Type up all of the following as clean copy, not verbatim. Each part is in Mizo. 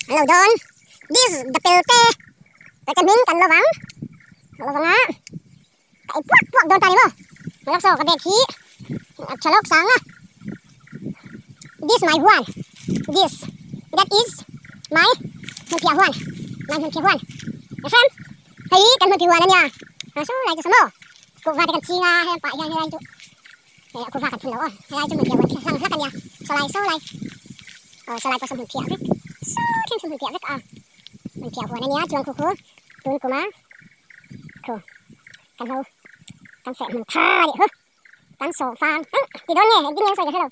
An lo dawn. This the pelte. Pelte hming kan lovang. Lovang a. Ka ei puak puak dawn ta ni maw. Malak saw ka bag hi a tha lawk sang a. This my huan. This that is my hmunphiah huan. My hmunphiah huan. Ka hre. Hei hi kan hmunphiah huan a nia. A saw lai chu saw maw. Kuhva te kan ching a, heng pah hian helai chu hei a kuhva kan phun lo aw. Helai chu hmunphiah huan hlang hlak a nia. Saw lai saw lai. Aw saw lai pawh saw hmunphiah vek. Saw thleng saw hmunphiah vek a. Hmunphiah huan a nia chuan khu khu tun kuma. Thu kan ho kan feh hmun tha a nih hu kan sawh fang eng ti dawn nge engtin nge an sawi ka hre lo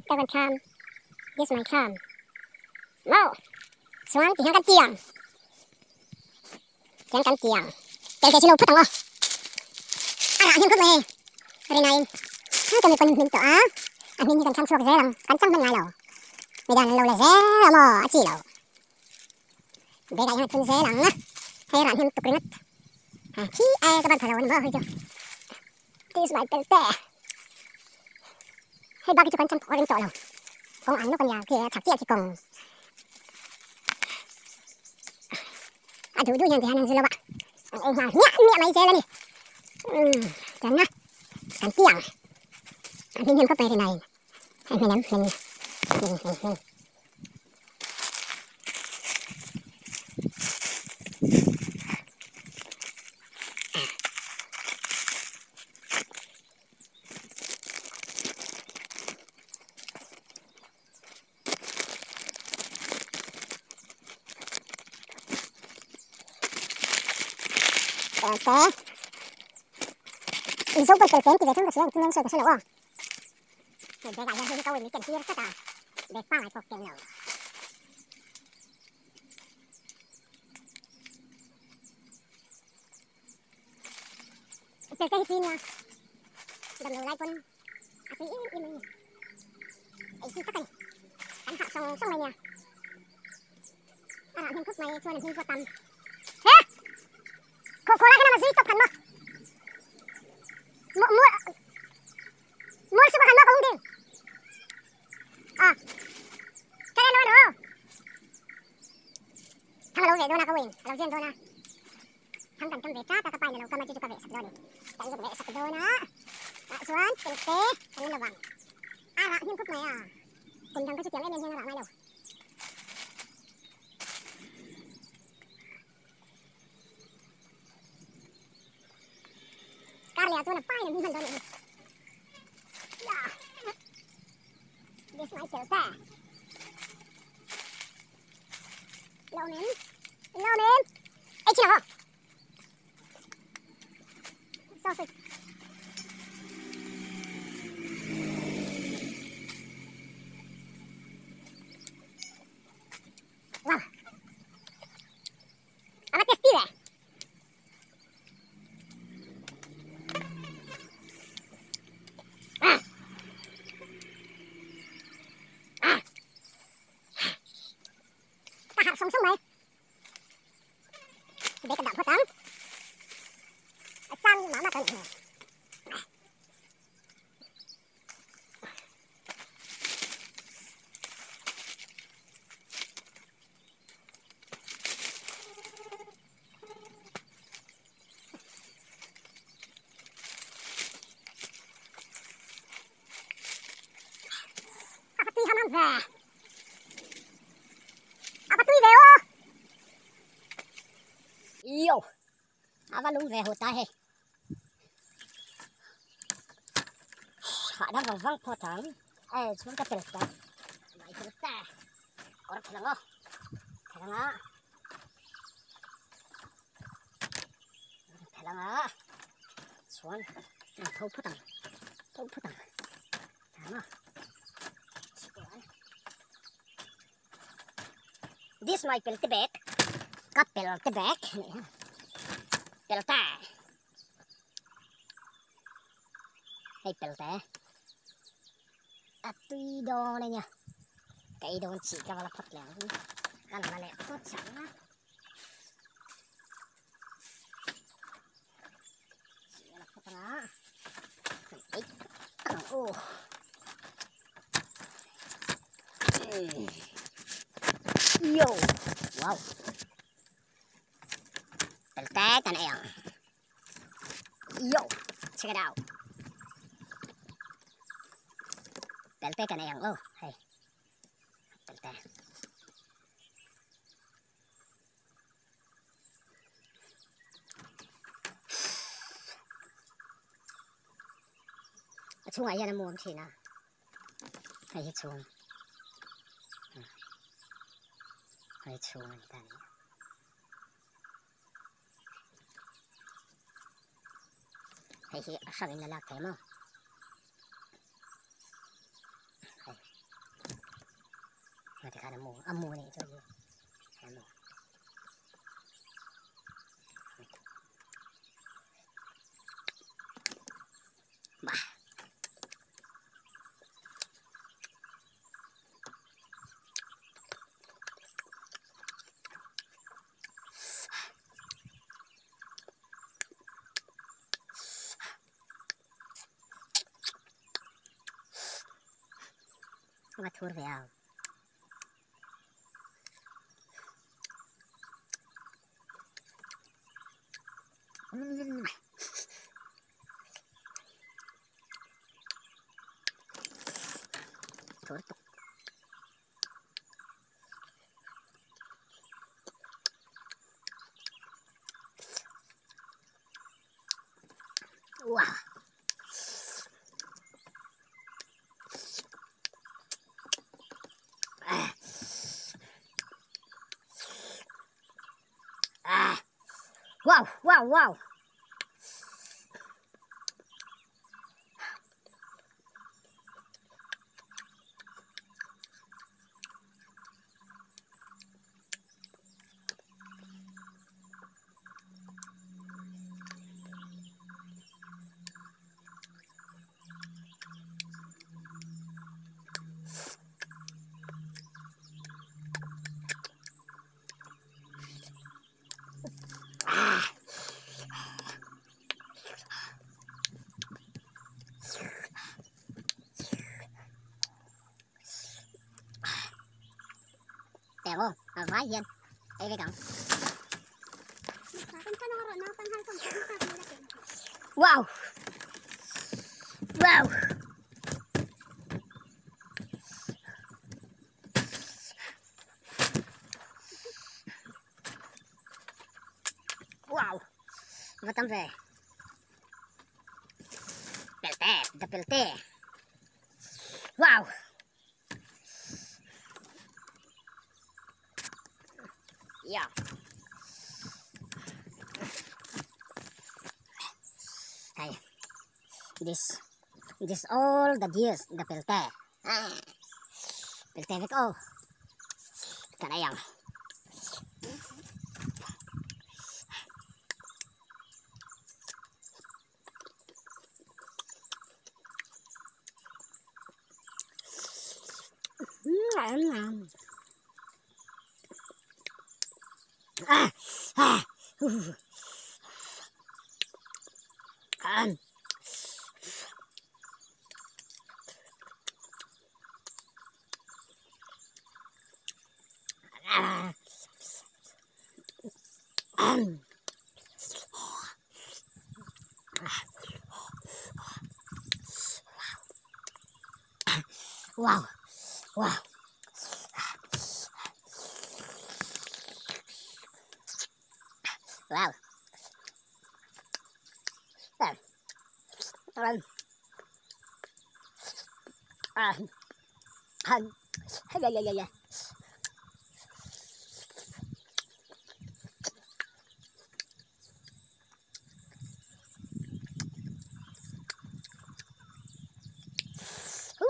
ka kan thlam this my thlam maw chuan ti hian kan tiang tiang kan tiang tel te chu lo phawt ang aw a rah hnem khawp mai hei rinaiin hei ka mi pawn hmin tawh a a hmin hi kan thlang chhuak zel ang kan chang hman ngai lo midang an lo la zel a maw a chi lo. Bag ah hian a thun zel ang a, hei rah hnem tuk ringawt ha khi e ka ban pha lo a ni maw hei chu this my pel te hei bak hi chu kan cham tawh ring tawh lo kawng ang lawk a nia khi a chhak chiah khi kawng a duh duh hian ti hian an zu lo a an ei nghal hmiah hmiah mai zel a ni umm chuan na kan ti ang a hmin hnem khawp mai rinaiin hei hmin em hmin hmin hmin hmin. Te in zo pawn tel tlem ti ve thung ka hria engtin nge an sawi ka hre lo aw. Hei bag ah hian hei hi ka awih ken tir tlat a, bag pangngai pawh ken lo. Pelte hi tui nia, damlo lai pawn a tui em em a ni. Ei chi tak a ni, kan hah sawng sawng mai nia. A rah hnem khawp mai chuan a hming pawh tam. He! Khaw khaw lai khan a zui tawp kan maw? Maw maw Mual suka kan maw ka hung ding? A Ka en lo ano? Thang a lo veh dawn a ka uin a lo zen dawn a Thang kan kam ve tlat a ka pain a lo kam a chu chu ka veh sak dawn a ni. Kan zuk veh sak dawn a tah chuan pelte kan la lovang a rah hnem khawp mai a kum dang kha chu tiang em em hian a rah ngai lo. Kar leh ah chuan a pain an hmu hman dawn a nih hi. Yeah. This my pelte. Lawm em? Lawm em? Ei chin ang aw. So sweet. Wow. A va tasty ve. Ah. Ah. Ka harh sawng sawng mai. Be ka dah phawt ang. A sang mah mah ka nih hmel. A va tui ham ham ve. A va tui ve aw. Yo. A va lum ve hut a hei. Hah dang vang vang phawt ang. E chhung ka pel ta. Mai pel ta. Kawr phelh ang aw. Phelh ang a. Phelh ang a. Chuan tho phawt ang. Tho phawt ang. Tha maw. Chuan. This my pel te bag. Ka pel te bag. Pel ta. Hei pel te. A tui dawn a nia. Ka ei dawn chih ka va la phawt leh ang. Ka la leh phawt chang a. Chih ka la phawt ang a. Kan ei tak ang aw. Yo! Wow! Pelte kan ei ang. Yo! Check it out! Pelte kan ei ang aw hei. Pelte. A chhungah hian a mu awm thin a, hei hi chhung hei chhung a ni ta a ni. Hei hi a hrangin la lak thei maw? Hei hei tikhan a mu a mu a nih chu hei hi a mu. Bah. Va thur ve ang. Thur tuk. Wow. Ah. Ah. Wow, wow, wow. Pero, a vai hian ei vek ang. Wow! Wow! Wow! Va tam ve. Pelte, the pelte. Wow! Yeah. Hey, this all the deers, the pelte. Ah, pelte vek oh. Kanayang. Ah, ah, ah. Ah. Wow. Wow. Wow. Ah. Ah. Yeah, yeah, yeah, yeah.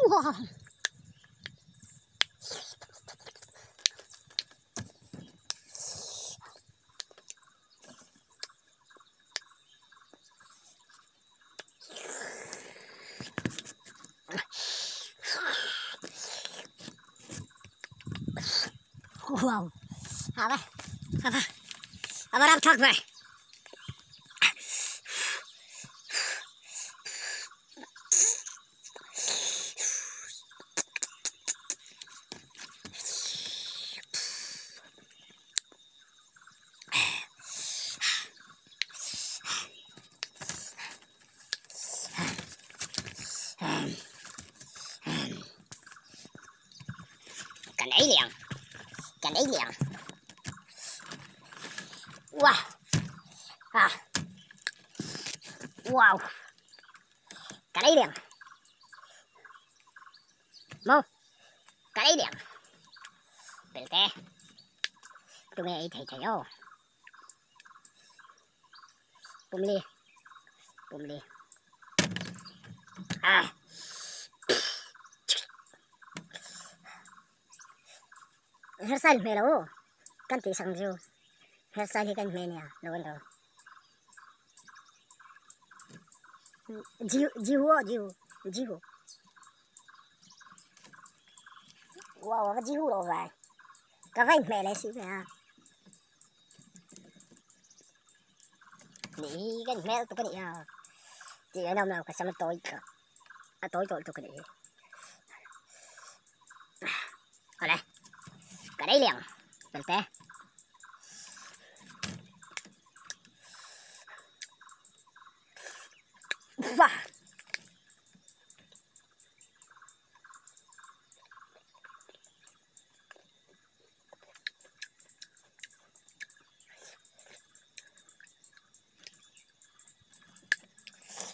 Wow. Wow. Haba. Haba. Haba ram thak ve. Kan ei leh ang. Wow. Ah. Wow. Kan ei leh ang. Maw. Kan ei leh ang. Pelte. Tunge ei thei thei aw. Pumli. Pumli. Ah. Hairstyle hmel lo kan tih sak chu hairstyle hi kan hmeh nia lo an ro ji ji hu aw ji hu ji hu wow va ji hu lo vai ka vai hmeh leh si ve a ni kan hmel tuk ani a tih an awm lo ka sam a tawi ka a tawi tawh tuk ani awle ka rei leh ang pelte Wah!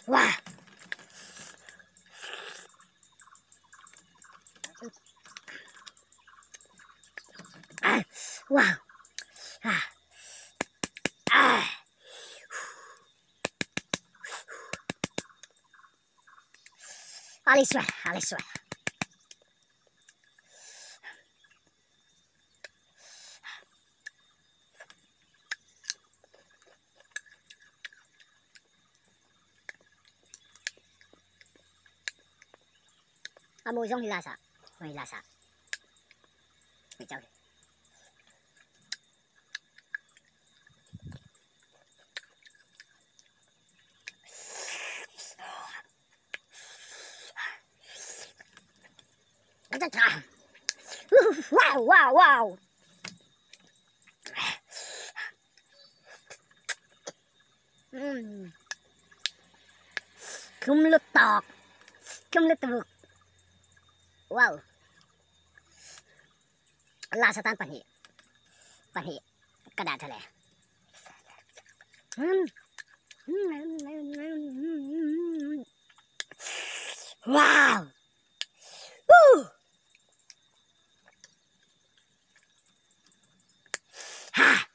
Wow! Ah, wow! Ah. Ah. Allez, allez, A mawi zawng hi last ah mawi last ah hei chau hi. Wow wow wow. Thlum lut tawk thlum lut tawk wow last atan pahnih pahnih ka dah tha le wow woo Ha!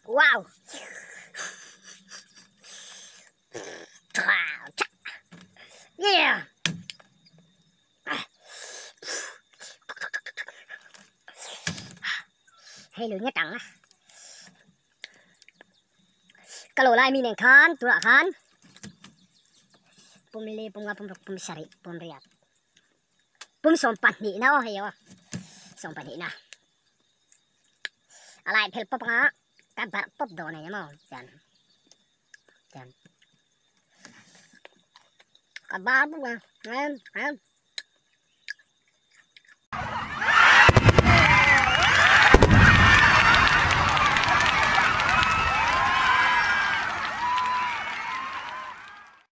Wow! Yeah! Hei lui nget ang a. Ka lo lai mi nen khan tunah khan pum li pum nga pum ruk pum sarih pum riat Pum 25 na aw hei aw 25 na a lai phel pawp anga ka barh pawp dawn a ni maw chuan chuan ka bar bawk a em em.